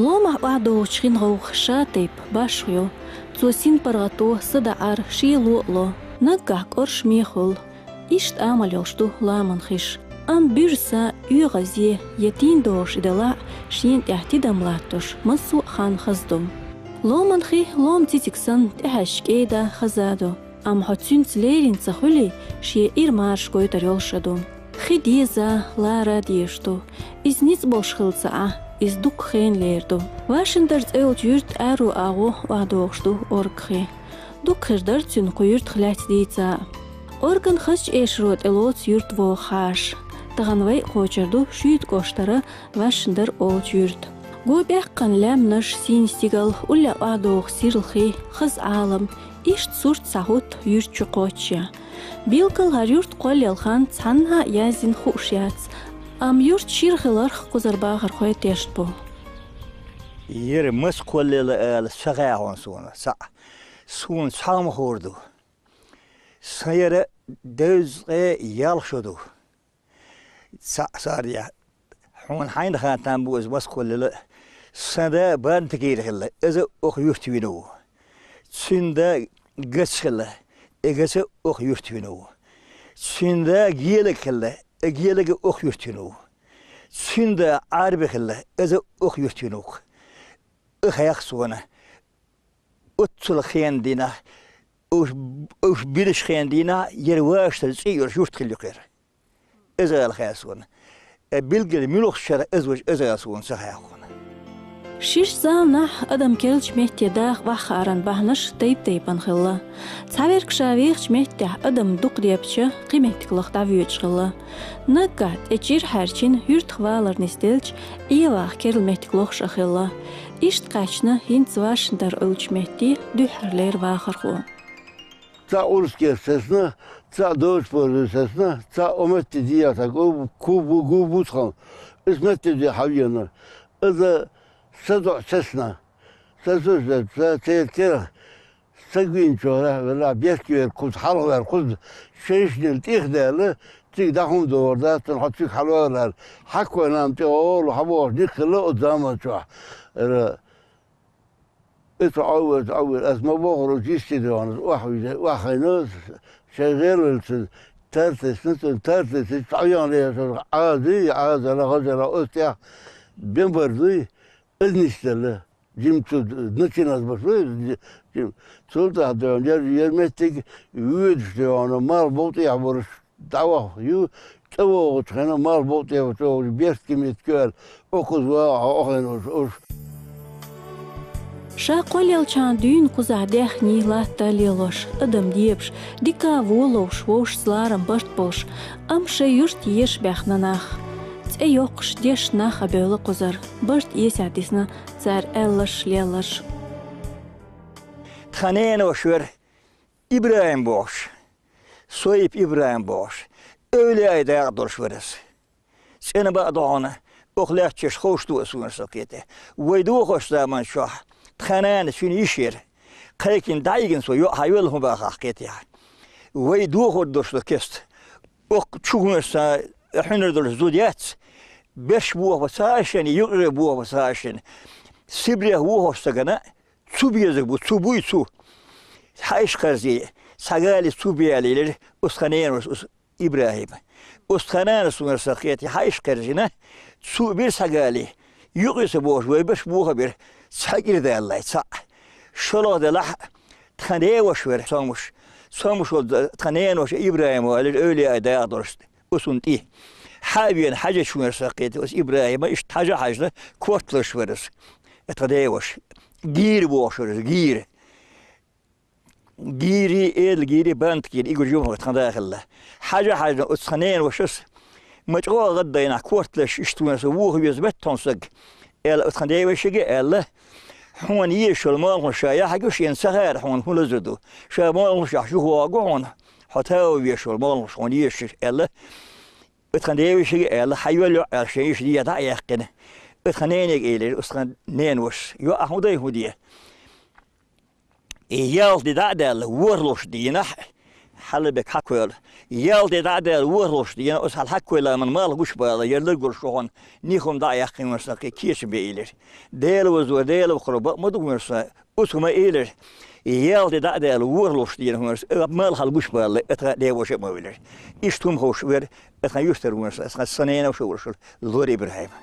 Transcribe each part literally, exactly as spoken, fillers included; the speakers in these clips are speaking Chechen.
Ломахь охьадогӀучу хин гӀовгӀа ша тайпа башха ю. Цо синпаргӀато, садаӀар, шело а ло. Наггахь кӀорш мехуьллу. Иштта амал йолуш ду ламанан хиш. Амма буьрса, оьгӀазе я тин догӀуш и делахь а, шена тӀехь тидам латтош массо а хан хаза ду. Ломанан хи лома цициг санна тӀехьаьжча кӀеда, хаза ду. Амма хьо цуьнца лерина ца хуьлий, шен ира марша гойтар йолуш а ду. Хи деза, лара а дезаш ду. Иза ницкъ болуш хилла ца Ӏа, иза дукха хенан лер ду. Вашиндер цӀе йолчу юьртан аьрру агӀо охьадогӀуш ду Оргахи. Дукха хир дара цуьнан кху юьртах лаьцна дийца а. Орган Хазачу эшаро тӀелоцу юьртан вогӀу хьаша. Тахана вай а кхочур ду Шуьйта кӀоштара Вашиндер олучу юьрта. Го баьккхина лаьмнаш, сийна стигал, уллехь охьадогӀу сирла хи, хаза Ӏалам, иштта сурт схьахӀутту юьрта чу кхоччуш. Билггал хӀара юрт кхоллаелла хан цхьанна а яздина хууш яц, амма юрт шира хиларх кхузара бахархой тешна бу. Яра маса кхоллаелла ала ца хаьа хьуна суна, цхьаъ. Суна цхьа хӀума хуур ду. Сан яра девза ткъе ялх шо ду. Цхьаъ саръян. Хьуна хьайна хаттам бу иза маса кхоллаелла а. Сан да Бантакира хилла, иза оха юьрта вина ву. Цуьнан да Гац хилла, и Гаца оха юьрта вина ву. Цуьнан да Гелаг хилла, и Гелага оха юьрта вина ву. Цуьнан да Ӏарби хилла, иза оха юьрта вина ву. И хаьхна суна. Оццул хенан дийнахь, уьш, уьш бинчу хенан дийнахь, яра ваша цӀе йолуш юрт хилла юкъера. Иза ала хаьа суна. Э, билггал муьлхачу шарахь иза ву, иза ала суна ца хаьа хьуна. Ширачу заманахь адам керлачу метте даха охьахааран бахьанаш тайп-тайпана хилла. Цхьаверг ша вехачу меттехь адам дукха дебча, кхин меттиг лаха дӀавоьдуш хилла. Наггахь тӀе чӀир хьаьрчина юьртах валар нисделча, Ӏен ваха керла меттиг лохуш а хилла. Иштта кхаьчна хӀинца Вашиндер олучу метте дуьххьарлера вахархо. Цхьаъ Урскеш сецна, цхьаъ Дочпоржи сецна, цхьаъ Оматти дехьа ку-, кубу, губу тхан. Иза метте де хьавена. Иза са доӀа сецна. Са суза, са церан кера. Са гуьйначу хьала велахь, бехке вер кхуза, хьалха вер кхуза, шайшнел тӀех даьлла, цига дӀа хӀума догӀур дац, цунна хьо цига хьалавалар. Хьакхой нана тӀе гӀолу хьавогӀуш дика хилла оцу заманчохь. Ара, и цу Ӏоввер, цу Ӏоввер, ас ма бохур, оцу йисте доьгӀна, охьа вижа, охьахайна, шайн гӀелаллица, тартесна, цунна тартесича, цхьа веана лехьа, Ӏазий, Ӏазала, хазала, оцу тӀехь бен бар дуй, иза нисделла. Жимчу начинать баш вай, жи-, жим-, цул тӀаьхьа доьгӀна, яр, яр меттиг воьдуш доьгӀна, мал бов тӀехь бараш дӀаваха ю, тӀе вогӀучу хенахь мал бов тӀехь чӀогӀа берст кимит коьрта, окхуза вагӀа хьо охайна уж, уж. Ша кхоллаелчахьана дуьйна кхузахь даьхний, латта лелош, адам дебаш, дика а волуш, вовшашца ларам барт болуш, амма шайн юрт езаш баьхна нах. ЦӀе йоккхуш дешна нах а бевлла кхузара, барт эсехь дисна цара аьлларш, лелларш. Тхан ненан ваша вара ИбрахӀим бохуш, Соип ИбрахӀим бохуш, эвлаяийн дакъа долуш вара иза. ЦӀена бакъ ду хьуна, оха лаьтташ ховш ду аса вуна со кхетий. Вай дохош заман чохь, тхан нана цуьнан йиш яра. Кхайкхина дӀайигна цо, йоӀ хьан йоьлла хӀун бахахь кхетий. Вай дохур долуш ду кеста. Оха чу хӀун сан хьуьнар долуш зуда яц, берш боху ца хьаьшшина, юкъе боху ца хьаьшшина. Сибрех вохуш стагана, цу безаг бу, цу буй цу. Хьаьш кхарзий, схьагали цу беалийлира, оцу тхан ненан вашас, оцу ИбрахӀима. Оцу тхан нанас вуна сан кхетий, хьаьш кхаржина, цу бира схьагали. Юкъе ца бохуш, вай берш боху бира, цхьа кӀира даллай, цхьаъ. ШолгӀа делахь, тхан ден ваша вара, Сомуш. Сомуш волу тхан ненан ваша ИбрахӀима валира, эвлаяийн дакъа долуш. Оцунна тӀе. Хьа а вена, хьаьжча вуна сан кхетий, оцу ИбрахӀима иштта хьажа а хьаьжна, корталуш вара иза. Тхан ден ваша. Гийра бохуш вара иза, гийра. Гийри, эдал гийри, бант гийри, и гуш юха тхан да хилла. Хьажа а хьаьжна, оцу тхан ненан вашас, ма чӀогӀа гӀаддайнахь, корталуш иштта вуна сан, вуха веза метта тхуна саг, аьлла, оцу тхан ден вешига а аьлла, хьуна езаш йолу молханаш ша яхьагуш, шена ца хаьара хьуна хӀун лазар ду. Ша молханаш яхьаш юха вогӀу хьуна, хьо тава везаш волу молханаш хьуна езаш, аьлла, оцу тхан ден вешига а аьлла, хьан йоьлла йоӀ аьлла, шен йиша дӀа а яьккхина, оцу тхан нене элира, оцу тхан ненан вашас, йоӀ, ахь хӀун дай, хӀун де? И ялх де дӀа а даьлла, ворхӀалгӀачу дийнахь, Хьалабек хьакхоьлла. Ялде дӀа а даьлла, ворхӀ луш дена, оцу хьал хьакхоьлла, ман малх гуш бала, яр лаг гуш шохьан, нихум дӀа а яьккхина, вайн сакхи кечам бе ийлира. Дела вазо, Дела вахаро бакъ ма ду вайн са, оцу ма ийлира. Ялде дӀа а даьлла, ворхӀ луш дена вайн са, э, малх хьал гуш бала, э, тхан ден ваша а ма вилира. Иштта хӀума ховш вер, э, тхан юьртара вайн са, э, тхан са ненав шу варшал, Лора ИбрахӀима.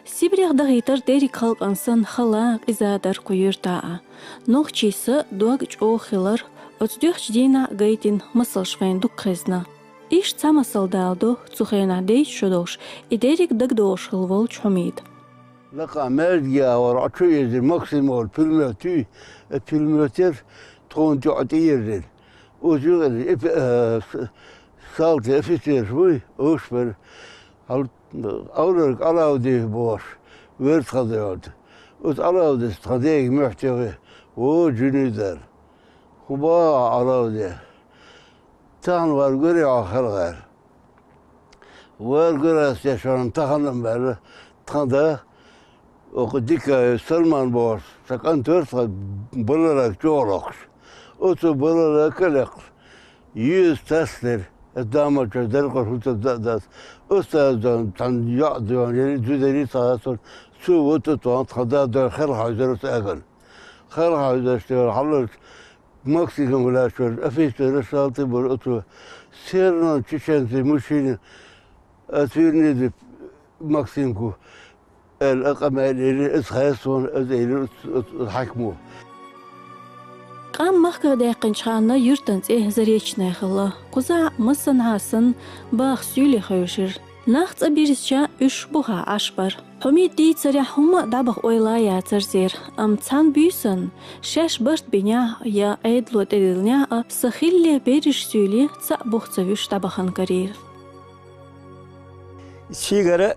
Сибрех дахийтар дерриг халкъан санна хала, къиза дар кху юьрта а. Нохчий са дог чӀогӀа хилар, оцу дуьхьчу дийнахь а гайтина масалш вайн дукха хезна. Иштта цхьа масал даладо цу хенахь дейча шо долуш, и дерриг дагадогӀуш хилла волчу Хьумида. Лакха маьждиге а вара, Ӏа чу изира Максим олу пулемёт юй, э, пулемёт яра, тхуна тӀе тӀеирзира. Оцу юкъара эпи-, э, с-, салти офицерш вуй, уьш бара. Хьал-, Аларг Алавди бохуш, верта хаза йолчу. Оцу Алавдис тхан дега муьтӀахь тӀе ве, во жуьнуьйдар. ХӀун боху Алавди? Тахана вара гуьре хьо хьалхара. Вара гуьрас дешарна тахана-м баьлла, тхан да, оха дика Салман бохуш, сан кӀант вара тхан балараг чӀогӀа локхуш. Оцу балараг а лекхаш, юьза тасдира, эс дамача делкъаш хӀуца да а дац. Оцу цхьа дон, цхьана йоӀ дон, яри, зудари ца хасур, цо вута тхуна тхан да дон хелхьайзар оцу агана. Хелхьайзаш тера хьалларчу Максимов лаьцна офицераш салти бара оцо. Все равно чеченцы мужчины отвернули Максимку, аьлла, а къамел ели, иза хьаьстона, иза элира оцу, оцу, оцу хьаькамо. Къам махках даьккхинчу ханна юьртан цӀе Заречная хилла. Кхузахь массанхьа санна баха суьйле хевшира. Нах цӀа бирзича, уьш бухахь Ӏаш бара. Хьумид дийцарехь, хӀумма а дӀабаха ойла яцара церан, амма цхьана буьйсанна, шаьш барт бинехь а я Ӏедало тӀедиллинехь а, са хилле берриш суьйле цхьаъ бух ца вуьш дӀабахана карийра. Цигара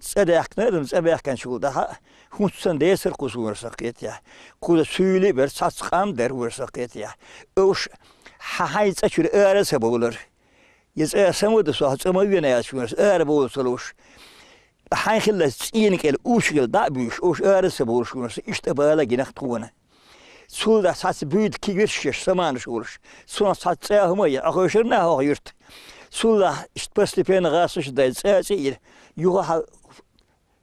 цӀа даьхкина адам, цӀа баьхкинчул тӀаьхьа хӀинца санна десар кхуза вара сан кхетехь. Кхуза суьйли а бара, цхьацца къам дара вара сан кхетехь. Уьш хьан-хьайн цӀа чуьра ара а ца бовлар. Я цӀа сама ду сох, цӀа ма вена яц вара, ара бовла ца луш. Хьайн хилла цӀийна кӀел, учу кӀел дӀа а буьйш, уьш ара а ца бовлуш вара, иштта а бала гинах тхуна. Цул тӀаьхьа цхьацца буьйда кхин вершаш, саманаш волуш. Цунах цхьацца цӀа хӀума а ян, Ӏохевшира нах хӀокху юьрта. Цул тӀаьхьа иштта постепенно гӀасаш дай цӀа а цӀе йира, юха хьал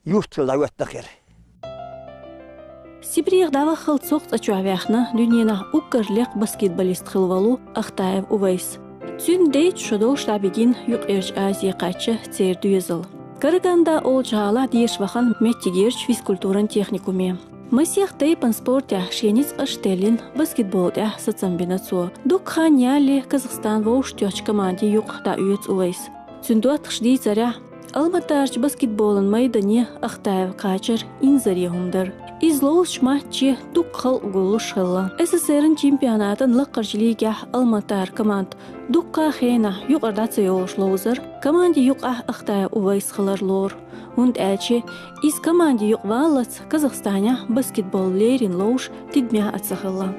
юрт хила дӀахӀоьттина хир. Сибрех дӀаваххал цхьа цӀа чохь ваьхна, дуьненахь уггар лекха баскетболист хилла волу Ахтаев Увайс. Цуьнан дейчу шо долуш дӀабигина Юккъерчу Азе кхаьчча церан доьзал. Караганда олучу гӀалахь деша вахана меттигерчу физкультуран техникуме. Масех тайпана спортехь шен ницкъаш а теллина, баскетбол тӀехь сацам бина цо. Дукха хан ялале Казахстан вовшахтоьхначу команде юкъа дӀаоьцу Увайс. Цуьнан доттагӀаша дийцарехь, Алматарчу баскетболан майдане Ахтаев кхачар инзаре хӀума дара. Иза ловзучу матче дукха халкъ гуллуш хилла. СССР-ан чемпионатан лаккхарчу лигехь Алматара команда дуккха а хенахь юкъара дӀа ца йолуш ловзара, команде юкъахь Ахтаев Увайс хилар лору, хӀунда аьлча иза команде юкъа валлалц Казахстанехь баскетбол леррина ловзуш тидамехь а ца хилла.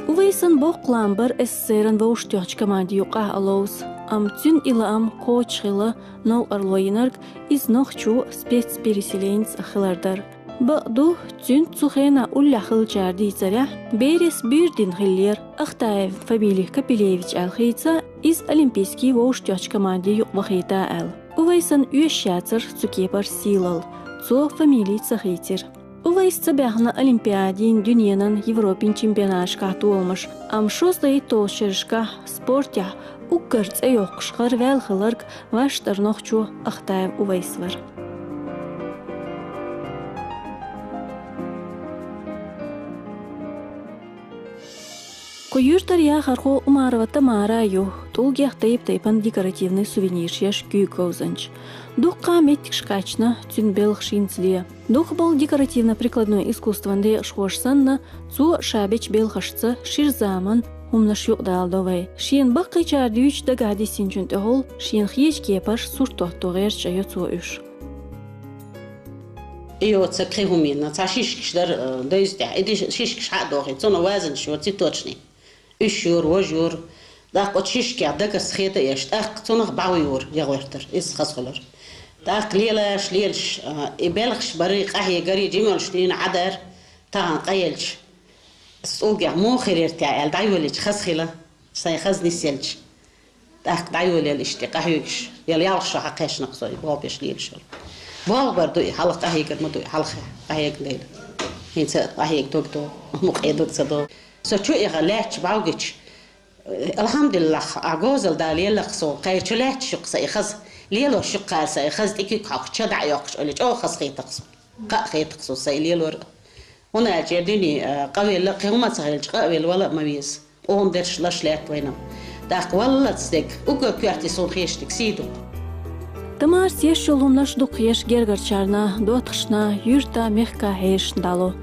Увайсан боккха лам бара СССР-ан вовшахтоьхначу команде юкъахь а ловза, амма цуьнан и лаам кхочуш хилла новкъарло йинарг иза нохчо, спецпереселенец а хилар дара. Бакъду, цуьнца цу хенахь уллехь хиллачара дийцарехь, берас буьйр дина хиллера, Ахтаевн фамили Капелевич аьлла хийца, иза олимпийский вовшахтоьхначу команде юкъа вахийта аьлла. Увайсан оьшуш яцара цу кепара сийлалла, цо фамили ца хийцира. Увайс ца баьхна Олимпиадин, дуьненан, Европин чемпионаташкахь толамаш, амма шовзткъе итталгӀачу шерашкахь спортехь уггар цӀе йоккхуш гӀараваьлла хилларг ваьш тӀара нохчо Ахтаев Увайс вара. Кху юьртара яхархо Умарова Тамара а ю, тӀулгех тайп-тайпана декоративный сувенирш еш куьйга говзанча. Дуккха а меттигаш кхаьчна цуьнан белхан шинцале. Дукхахболу декоративно-прикладной искусствон декъашхоша санна, цо ша бечу белхашца шира заманан хӀуманаш юкъадаладо вай. Шена баккхийчара дуьйцуш дагахь диссинчун тӀехула, шена хетачу кепарш сурт хӀотто гӀерташ а йо цо уьш. И йоцург кхин хӀума йина, цхьа шишкаш дара, э, дайза тӀехь. И ди-, шишкаш хьа а дохий, цунах вазанаш йора, цветочный. Уьш йора, важа йора. ТӀаккха оцу шишкех дагас хета а еш, тӀаккха цунах бӀаьвла йора, ягӀоьртара. Иза хаза хилар. ТӀаккха лелаш, лелаш, э, и белхаш барий, къахьегарий, жималш дийна Ӏадар, тахана къаелча. СтӀулгех муха хир яра те аьлла, дӀайолийча хаза хила. Сайн хаза нисъелча, тӀаккха дӀайолаелла иштта къахьегаш, яла ялх шу хьакхаьчнакх со, и болх беш лелаш йола. Болх бар ду и, хьалха къахьегар ма ду и, хьалха къахьегна дела. ХӀинца къахьега дог ду, мукъе дог ца ду. Со чу иха лаьтташ бӀавгича, алхьамдулиллахӀ, а гозал Дала еллакх со, кхайчу лаьтташ ю-кх са и хаза, лелош ю-кх ала са и хаза, тӀе куьг хьокхаш, ча дӀа а йоккхаш, олий, чӀогӀа хаза хетакх со. Кхаъ хетакх со са и лелор. ХӀуна аьлча, ер дуьне, а, къавелла, кхин хӀума ца хилча, къа а велла, вала а ма веза. Къона дерш лаш лаьтта вайна. ТӀаккха валлалц дег, уггар коьрте суна хеташ дег сий ду. Тамарас еш йолу хӀуманаш дукха еш гергарчарна, доттагӀашна, юьрта, мехка хьешашна дӀало.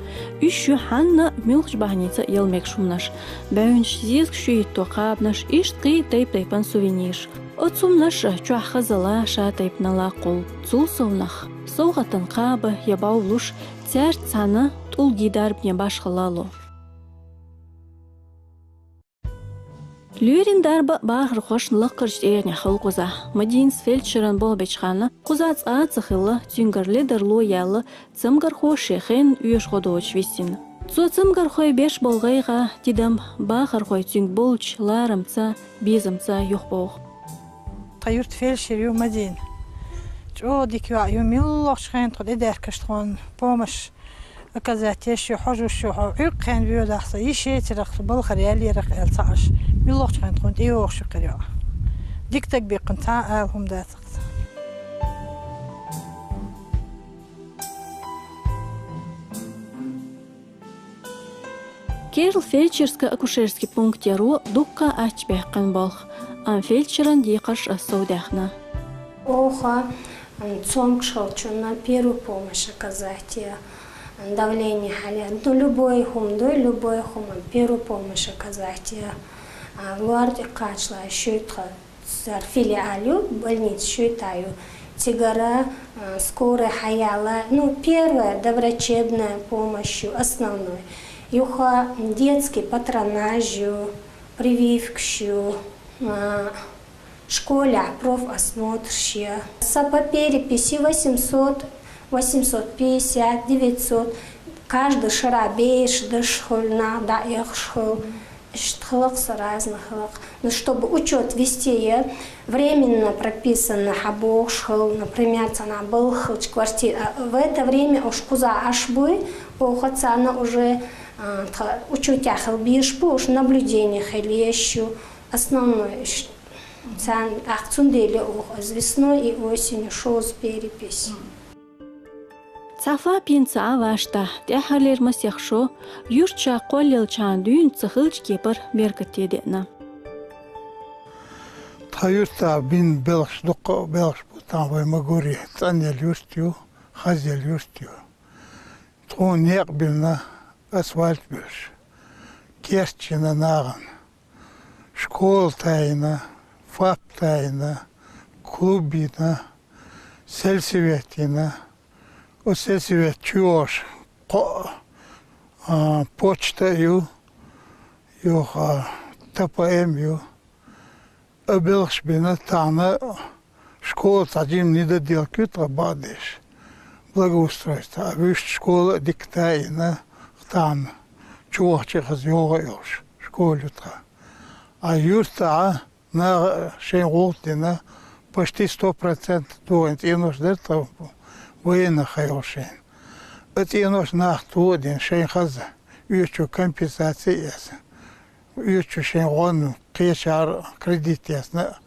Уьш ю хьанна а, муьлххачу бахьаница а яла мегаш хӀуманаш. БӀаьвнаш, зезагаш чу хӀитто кхабанаш, иштта кхин а тайп-тайпана сувенираш. Оцу хӀуманаша чохь хазалла, ша тайпаналла кхуллу. Цул совнаха, совгӀатана кхаба я бӀов луш, цаьрца цхьаьна тӀулгийн дарбане башхалла ло. Лоьрийн дарба бахархошна лаккхарчу тӀегӀанехь хуьлу кхузахь. Мадинас фельдшеран болх бечу хенна кхузахь цкъа а ца хилла, цуьнгара ледарло яьлла, цамгархо шен хенна оьшуш гӀо доцуш висина. Цо цамгархой беш болу гӀайгӀа, тидам бахархой цуьнга болчу ларамца, безамца юхабоху. Тхан юьртан фельдшер ю Мадина. ЧӀогӀа дика йоӀ ю, муьлххачу хенахь тхо тӀедаьхкича тхуна помощь оказать еш ю, хьожуш ю, хьо Ӏуьйкххенна воьдахь сан йиш яцарах, сан балхара яллерах аьлла ца Ӏаш, муьлххачу хенахь тхуна тӀейогӀуш ю кхин йоӀ. Дика стаг бен цхьа а ала хӀума дацара. Керла фельдшерско-акушерский пункт яро дуккха а аттачу баьккхина болх, амма фельдшеран декхарш а совдаьхна. Оха, м, цомгуш хилчунна первую помощь оказать е, м, давление хьале, ну, любой хӀума дуй, любой хӀума, первую помощь оказать е. А, лор тӀе кхачале шуьйтха Цара филиал ю, больница шуьйта ю. Цигара, а, скорая хьаяла, ну, первая доврачебная помощь ю, основной. Юха детский патронаж ю, прививкаш ю, а, школехь профосмотрш ю. Са по переписи восемьсот, восемьсот пятьдесят, девятьсот. Каждый шара беш даш хуьлу, нах дӀаэхаш хуьлу. Иштта хилла-кх со, разный хилла-кх. Ну, чтобы учёт вести, я временно прописана хьан бохуш хилла, например, цхьана балха хилча квартира. А в это время уж кхуза Ӏаш буй, оха царна уже, а, тха учётехь хила безаш бу, уж наблюдение хила езаш ю. Основной уж царна, тӀаккха цундела оха из весной и осенью шозза перепись. Цхьа фапин ца Ӏа ваштахь, тӀаьххьарлера масех шо, юьрта ша кхоллаеллачхьана дуьйна ца хиллачу кепара беркате деана. Тхан юьртахь бина белхаш, дуккха а белхаш бу, тахана вай ма гури, цӀанъелла юрт ю, хазъелла юрт ю. Тхуна некъ бина, асфальт буьллуш, керт йина нахана. Школа тайна, фап тайна, клуб йина, сельсовет йина. Оцу сельсовет чу йогӀуш кхоъ, а, почта а ю, юха Т П М ю. А белхаш бина, тахана школа цхьа жимма недоделка ю тхан бакъдеш. Благоустройство. А вуьшта школа а дика тайна, тахана чу вахча а хаза йогӀу а йолуш школа ю тхан. А юьртахь наха шайн гӀуллакх дина, почти сто процентов тухийна цӀенош дара тхан военных хьайолу шайна. А цӀенош нах тоха а дина, шайн хаза оьшучу компенсаци а эцна, оьшучу шайн гӀонна кхечара кредит эцна,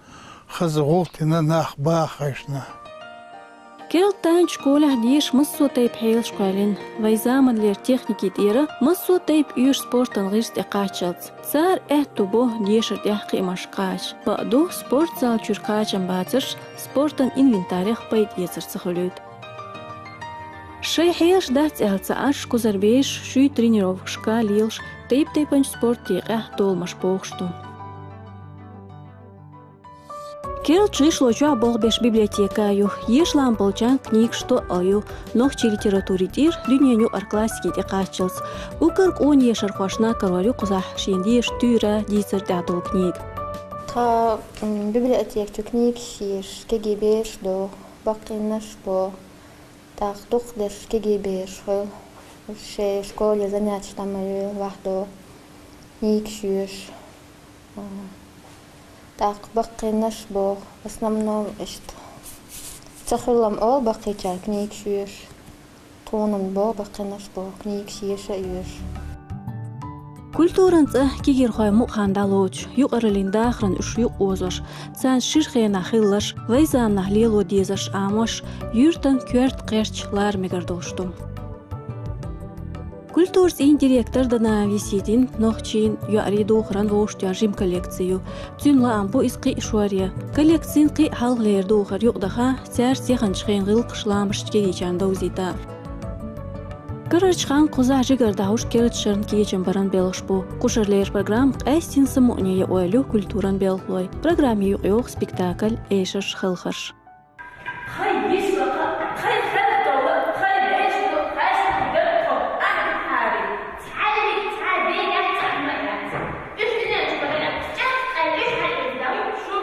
хаза гӀуллакх дина нах баха хевшина. Керла тайпа школехь деша массо а тайпа хьелаш кхоьллина. Вайн заманлера техникин тӀера массо а тайпа оьшу спортан гӀирс тӀе кхаччалц. Цара аьтту бо дешар тӀехь кхиамаш кхача. Бакъду, спортзал чуьра кхачам бацарш спортан инвентарехь пайда эцар ца хуьлуьйту. Шайн хьелаш дац аьлла ца Ӏаш, кхузара бераш шуьйра тренировкашка лелаш, тайп-тайпанчу спорт декъехь толамаш бохуш ду. Керлачу гӀишло чохь болх беш библиотека а ю, ешалан болчарна книгаш тоъал ю, нохчийн литературин тӀера дуьненан юкъара классикин тӀе кхаччалц. Уггар къона ешархошна карор ю кхузахь шена дезаш туьйра дийцар тӀехь долу книга. Тхан, м, библиотека чу книгаш езаш кегий бераш ду, баккхийнаш бу. ТӀаккха дукхахдерш кегий бераш хуьлу. Уьш шайн школе занятеш тӀе ма йойла, ваьхьдо, книгаш йоьшу. ТӀаккха баккхийнаш боху, в основном иштта. Ца хуьллам олу баккхийчара книгаш йоьшу. Тхуна боху баккхийнаш боху, книгаш еша а йоьшу. Культуран цӀа кегийрхой мукъа хан дӀалоцуш, юкъараллин дахаран уьш юкъаозош, царна шира хенахь хилларш, вайн заманахь лело дезарш Ӏамош, юьртан коьрта кхерч лара мегар долуш ду. Культуран цӀийн директор Данаева Виситина нохчийн, йоӀарийн духаран вовшахтоьхна жима коллекци ю. Цуьнан лаам бу иза кхин а шоръян. Коллекцин кхин а хьалхалера духар юкъадаха, цаьрца яханчу хенан гӀиллакхаш ламасташца кегийчарна довзийта. Карарчу ханна кхузахь жигара дӀахьуш керлачу шарна кечам баран белхаш бу. Кхушарлера программа къаьстина самукъане ян ойла ю культуран белхалойн. Программе юкъайогӀу спектакль, эшарш, халхарш. Тхайн йиша ваха, тхайн хьаьрдала, тхайн вешан, тхайн шуьга тхо ахьа хаьрий. Цхьаьллиг цхьа бен яц, цхьа ма яц. Уьш динан чу ма яц. Чаккхе уьш хьаьрдала шу.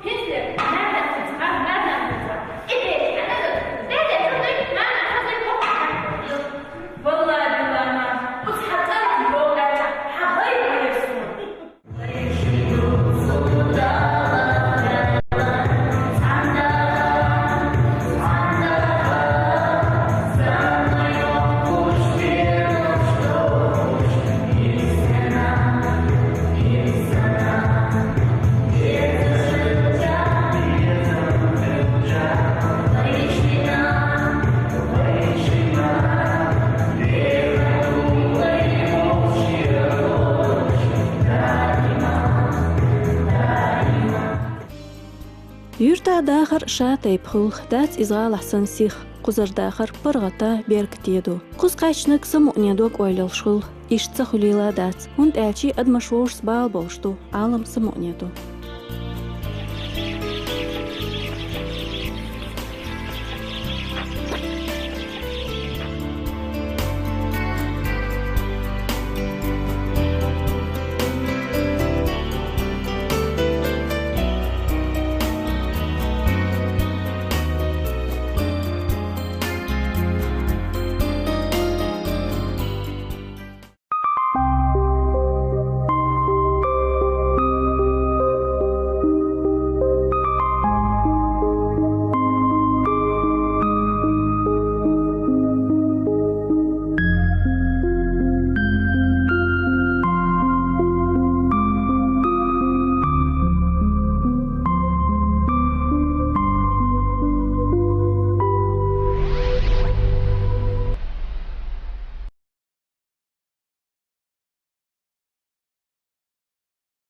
ХӀинца дерг нана ца цхьа, нана ца цхьа. И бен хьаьрдала, бен ца дуй, нана хаза боху. Валлахи, валлахи, ма. Уьш хьан цӀарах боху, хьан гӀайба ма яра суна. Юьртан дахар ша тайпа хуьлу, дац иза гӀалахь санна сиха, кхузара дахар паргӀата, беркате ду. Кхуза кхаьчнарг самукъане дог-ойланаш хуьлу, иштта ца хуьлийла дац, хӀунда аьлча адамаш вовшашца бала болуш ду, Ӏалам самукъане ду.